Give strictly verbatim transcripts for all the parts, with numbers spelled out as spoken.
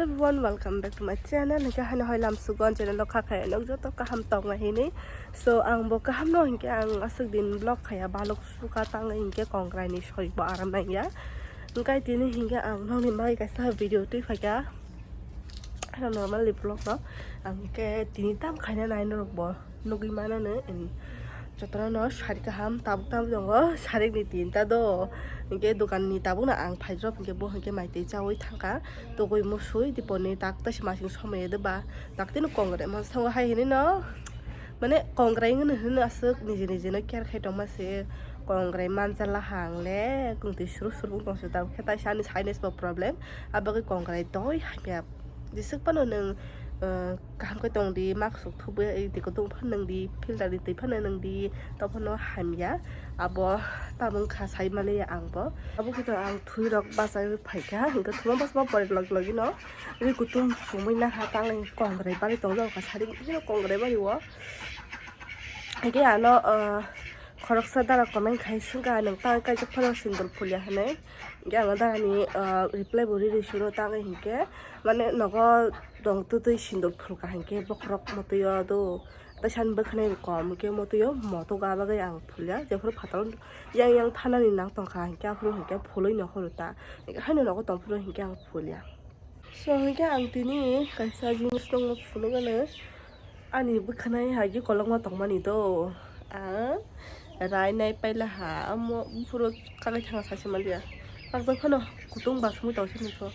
Everyone, welcome back to my channel. Hingke haino hoi lam sugon channel o kha khainok joto kaham tongma hini. So ang bo kaham no hingke ang aswk din vlog khaya balok suka tangwi hingke kongrai ni soi bo aram nangya. Hingke tini hingke ang nokni bagwi kaisa video twi phaikha. Ano normally vlog no ang hingke tini tam khaina nai norok bo. Nugwi mano no, jotono no sari kaham tabuk tabuk tongo, sari ni tinta do. Hingke dokan ni tabuk no ang phaijrop hingke bo hingke mai twi chawi thangkha, togwi musui dipor ni tak taisa masing somoi de ba tak tini kongrai masa thango hai hinui no, mane kongrai hinui hinui aswk niji niji no care khai tongma se kongrai manjala hang le kung twi suru suru tong se tabuk khe taisa ani sinus bo problem abagwi kongrai doi hamya. Jeswk phano nwng, eh, kaham khe tong di, mask rok thubui di, kutung phano nwng di, filter ni twi phano nwng di, to phano hamya. Abo tamung kha sai maliya ang bo. Abo khe to ang thwi rok bachai phaikha, hwnkhe thuma bachama pore logi logi no ri kutung sumui naha tang kongrai bari tong jao kha sari kongrai bari o. Hwnkhe ano, eh, khoroksa dara comment khai swngkha, nwng ta kaijak phano sindor phulya hinui. Hingke ang darani, ah, reply bo riri suro tangwi hingke, mane nogo tong twtwi sindor phulka hingke bokhorok mwtwi o do. Taisani bwkhwnai bo kom hingke mwtwi o moto ga bagwi ang phulya. Jephuru phataro yang yang thanani nang tongkha hingke aphuru hingke phulwi nokhoro ta. Haino nogo tongphuru hingke ang phulya. So hingke ang tini kaisa jinis tongma phunukgano ani bwkhwnai hai khe kolokma tongmani do. Ang rainai pailaha amo buphuru kagwi thangna sachi manliya. Kakjak phano kutung basongwi tongsi nukho.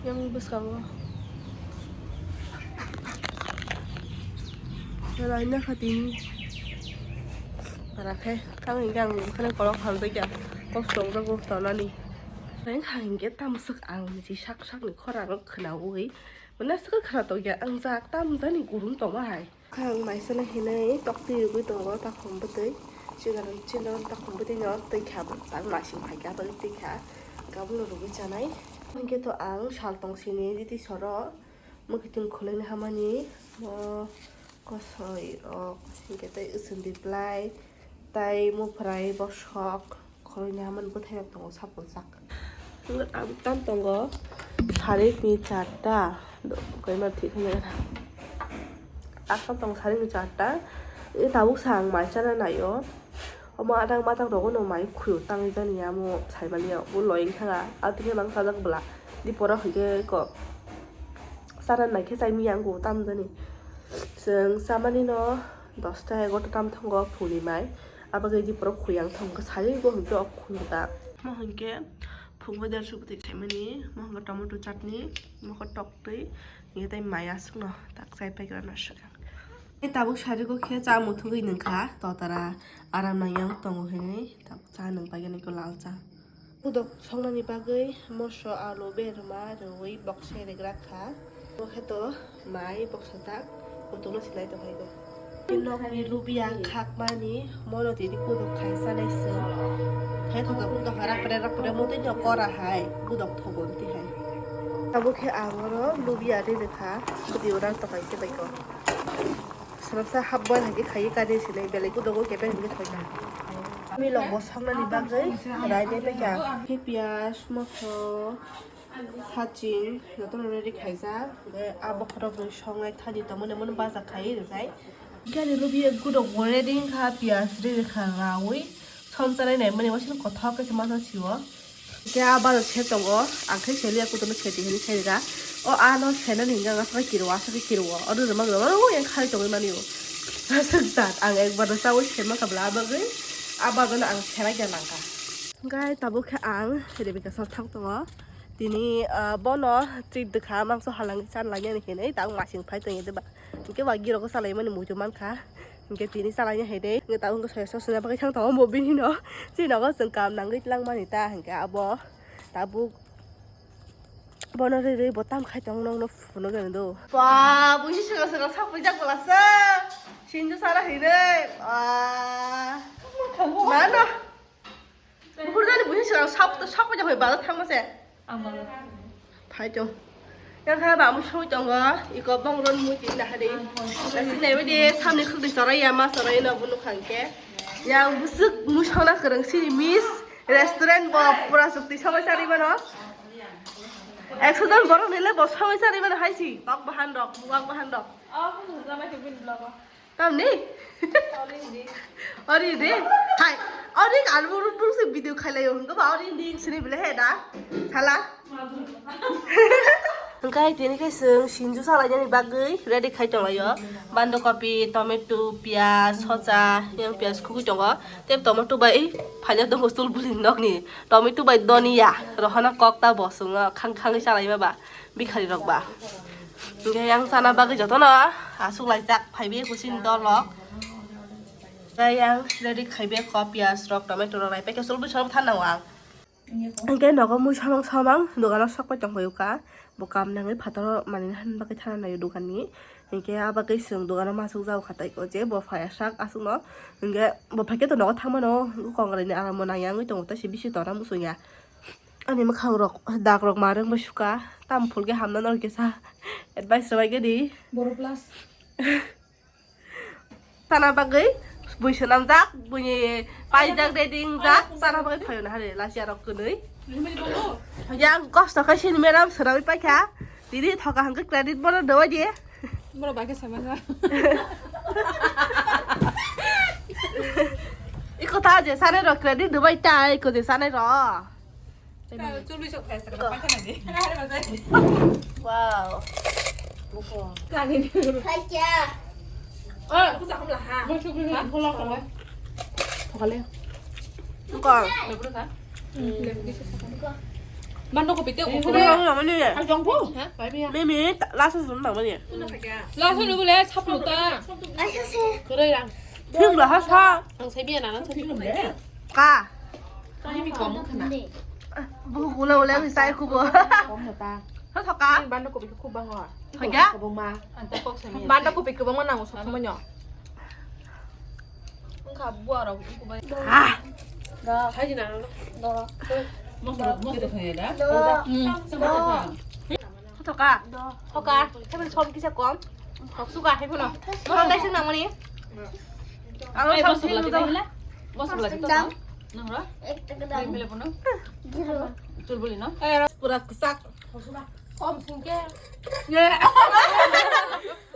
Yang bwskango raina kha tini. Para khe ang hingke ang bwkhwnai kolok hamjakya. Kosto wngjago tonani. Reng hingke tamswk ang niji sak sakni khorang khwnaui mane swkhe khwna tongya ang jak tamjani gurung tongma hai. Ang maisana hinui toktwi rwgwi tongo takhum bwtwi chidon chidon takhum bwtwino twi kha bo tak masing phaikha aboni twi kha kabukno rwgwi chanai. Hingke to ang sal tongsini diti soro mwkhitwng khwlaini hamani mo kosoi rok hingke tei swngdi blai. Tai muphrai bosok khoroknwi hamani bwthai rok tongo sapungjak. Tabuk tam tongo sarik ni charta, koima thik hwnwi gana. Asam tongo sarik ni charta. E tabuk sa ang mai chana naio. Omo adang matang rogo no mai khuyuk tangwi jani amo saimani o bo loi wngkha. Atwkhe mang sajak bwla dipora hwnkhe ko chana naikhe chai miyang bo tam jani. Chwng chamani no dosta egarota tam thango phungni mai. Abagwi di borok khuyang thangkha, sari bo hwnkhe o khuyang ta. Mo hwnkhe phungo derso bwtwi khaimani, mo hwnkhe tomato chutney, mo khe toktwi, hwnkhe tei mai aswkno tak chai paikrana swkang. Tei tabuk sari go khe cha muthungwi nungkha, totara aram nang yang tongo hinwi, tabuk cha nung paikha nai khe lal cha. Pudok songnani bagwi moso, alu, berma rwui bokse regra kha. Bo khe to mai boksa jak, kutung no sinai tong phai bo. Nokni lubia khakmani mono tini pudok khai chanai se. Khe thotok wngkha rapre rapre motwi no kora hai pudok thogo twi hai. Abo khe ang oro lubia ri rwkha, bwtwi oro tong hai se bai ko. Swrapsa half boil hai khe khaiwi kari sinai, belai kudogo kebeng hingke thoina. Milok bo songnani bagwi rainai paikha. Khe piyaj, moso, haching, jotono ready khaijak. Hingke a bokhorok rwi songnai thani tongmani, bono baja khaiwi rwnai. Hingke ani lubi gudok bo ready wngkha, piyaj ri rwkha raui. Som chanai naimani waisa kothok khe se masa sio. Hingke a bazar se tongo, ang khe seliya kutung no seti hinui serika. O ano senani hingke ang aswk kiro, aswk kiro. Ono rwma rwma o yang khari tongwi mani o. Aswk jat ang ekbar no chaui sema kabla abagwi a bazar no ang sera khe langka. Hingke tabuk khe ang Rebecca sor thang tongo. Tini, ah, bono treat dwkha mangso halangwi chan lainani hinui tabuk masing phai tongya deba. Hingke ba girok o chalaimani muitu mankha. Hingke tini chalaina hai de. Hingke tabuk hingke soya sos suna bagwi thang tongo bo bini no. Chini nogo chwng kam nangwi twlang mani ta hingke abo tabuk bono rwi rwi bo tam khai tong nokno phunuk gani do. Ba buini swkang swkang sak pui jak bwlasa. Sinjo sara hai de. Ba. Mano. Buphur jani buini swkang sak to sak pui jak bai bazar thangma se. Ang bazar. Phai tong. Yang kha ba mu soi tongo, iko bong ron mui tin da hadi. Nasi nai wadi samni khuk di sorai ya ma sorai no bunu khangke. Yang busuk mu sona kereng sini miss restaurant bo pura sukti sama sari mano. Ekso jon borok nile bo songwi chari mano hai si. Kok bahan rok, buwak bahan rok. Oh, aku sudah main main vlog. Tamni? Ori de. Hai. Ori kan buru buru se video khailai o. Hingke ba ori ni sini bile he da. Sala. Hingke tini ke sing sinju salai jani bagwi ready khai tong lai o. Bando kopi, tomato, piyaj, socha, yang piyaj kugui tongo. Tei tomato bai phaina tongo chul buli nokni. Tomato bai doniya, rohana kok ta bo chwng o khang khangwi chalaima ba, bikhari rok ba. Hingke yang chana bagwi jotono aswk laijak phaibi kuching dol rok. Hingke yang ready khaibi kok piyaj rok tomato rok nai paikhe chul bwskango thanango ang. Hingke nogo mui samang samang dogano sokpai tongphio kha. Bo kam nangwi phataro manwi han bagwi thana naio doganni. Hingke ah bagwi chwng dogano masuk jago kha tei ko je bo phaiya sak aswkno. Hingke bo phaikhe to nogo thangmano kongrai ni aram bo nangya wngwi tongo tei se bisi tora muchungya. Ani mwkhang rok dak rok ma rwngbai suka tam phulke hamna nor kisa advice rwbaikhe di. Boro plus. Tana bagwi bui swnamjak, buini paijak, ready wngjak, tana bagwi phaio na hari lachiya rok kwnwi. Yang kosto khai sini meram swnamwi paikha. Tini thoka hangkhe credit bono dawai di. Bono bagwi sama sa. Iko ta je sane rok credit dawai ta, iko je sane rok. Wow. Bando kopi te. Mimi, laso sun nang mani. Laso nubule saplo ta. Thing la ha sa. Ang sai biya nana sa. Ka. Kami kom khana. Bu gula gula ang sai kubo. Kom na ta. Ha thoka. Bando kopi khub bango. Hoja? Kobong ma. Anta kok sami. Bando kopi kobong ma nango sok somonyo. Wngkha buarok wngkha bai. Ah. Hai di nana. Mosla mosla khaya da. Hmm. Thoka. Thoka. Kami som kisa kom. Thok suka hai phuno. Mosla dai sing nang mani. Aro eh, bosok lagi tadi lah. Bosok lagi tadi. Nang ro? Ekta kedam. Beli puno. Zero. Chul buli no? Eh, pura kesak. Kom singke.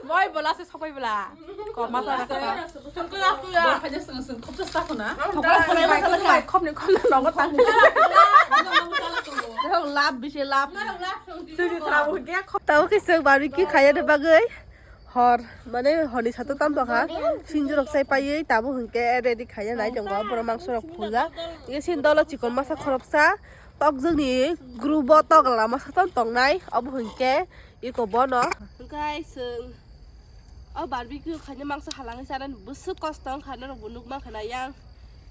Moi bola se sopai bola. Kom masa rasa. Sungke aku ya. Bo haja sung sung khop sa khuna. Thokol khulai masa lagi. Khop ni khop na nongo tang. Lap bisi lap. Sini trabu ke khop. Tau ke sek barbecue khaya de bagwi. Hor, mane horni sato tam tokha, sinjurok chai paiwi tabuk hwnkhe ready khaiya nai tongo, borok mangsorok phunjak. Ike sini dolo chikon masa khoroksa, tokjwkni group o tokla masa tong tongnai, obo hwnkhe iko bono. Hwnkhe chwng o barbecue khaina mangsa halangwi chanani bwswk kosto wngkha, norokbo nukmankha na yang.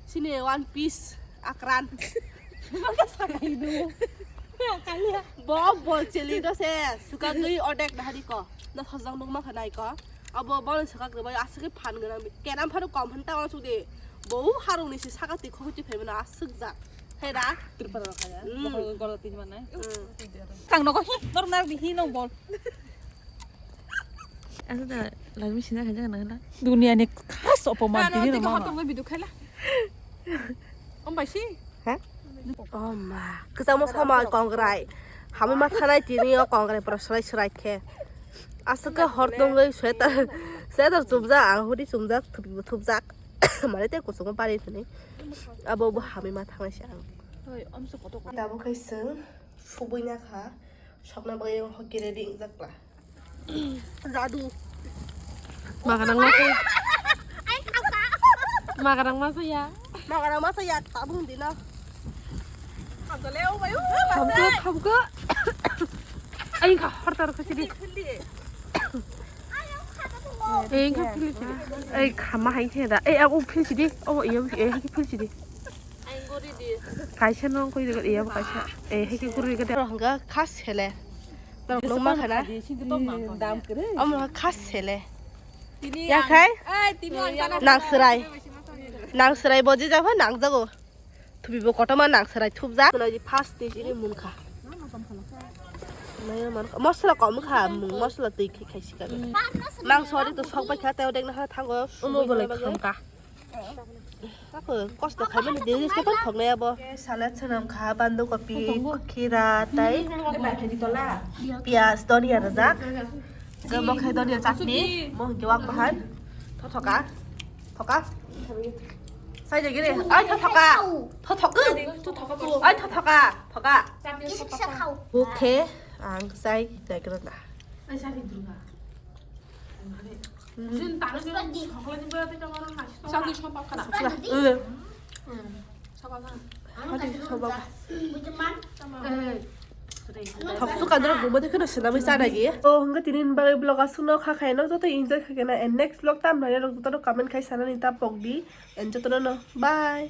Sini one piece akran. Bo bol chili do se sukagwi odek dahari ko. No sajang nukma khanai ko. Abo bol sukagwi bai aswk phan gwnang. Kenam phano kom hwn ta uansuk di. Bo harung ni si saka ti khogwi ti phaimano aswk jak. Hai da? Tripura rok kaya. Mm. Bokol golo tini manai. Mm. Kang nogo hi, nor nar di hi no bol. Aswk da, larmi sina khaja kana kana. Dunia ni khas opoman tini no mama. Video khaila. Om bai si. Ha? Oh ma, kwchangma sama kongrai. Hamwi ma thanai tini o kongrai pura swrai swrai khe. Aswk khe hor tongwi sweater, sweater chumjak, ang hoodie chumjak, thupi bo thupjak. Mane tei kuchukma bari thani. Abo bo hamwi ma thangnai se ang. Tabuk khe chwng subui na kha. Sokna bagwi hockey ready wngjak kla. Jadu. Magarang masa. Magarang masa ya. Magarang masa ya, tabung dina. Khamkha, khamkha. Ai, kha, hortar kha sidi. Ei, kha, phil sidi. Ei, kha, ma hai khe da. Ei, abo phil sidi. Oh, iya, eh, hai phil sidi. Kaisa no koi de, iya, kaisa. Eh, hai khe guri de. Hanga khas hele. Norok nung ma khana. Dam kwrwi. Omo khas sele. Tini ya ang, khai? Eh, tini ang sana nang sana. Serai. Nang serai boji jago, nang jago. Thubi bo kotoma nang serai thupjak. Kuna di first stage ini mun kha. Maya man kha. Mosla kom kha, mung mosla twi khai khai sika. Mang sori to sok bai kha, teo dek na kha thango. Omo bolai kham kha. Ako kosto khaimani diri step thoknai abo. Salad swnam kha, bandu kopi, khira, tai piyaj, donia rajak. Gabo khai donia chutney, mo hwnkhe wak bahan. Thothoka, thoka. Sai de gire, ai thothoka. Thothok. Ai thothoka, thoka. Bukhe ang sai daigrana. Thoksu kadra gumbo de kheno swnamwi chanagi. To hwnkhe tini bagwi vlog aswkno kha khaino joto enjoy khaikena and next vlog tam nai rok joto comment khai sanani ta pokdi and jotono no bye.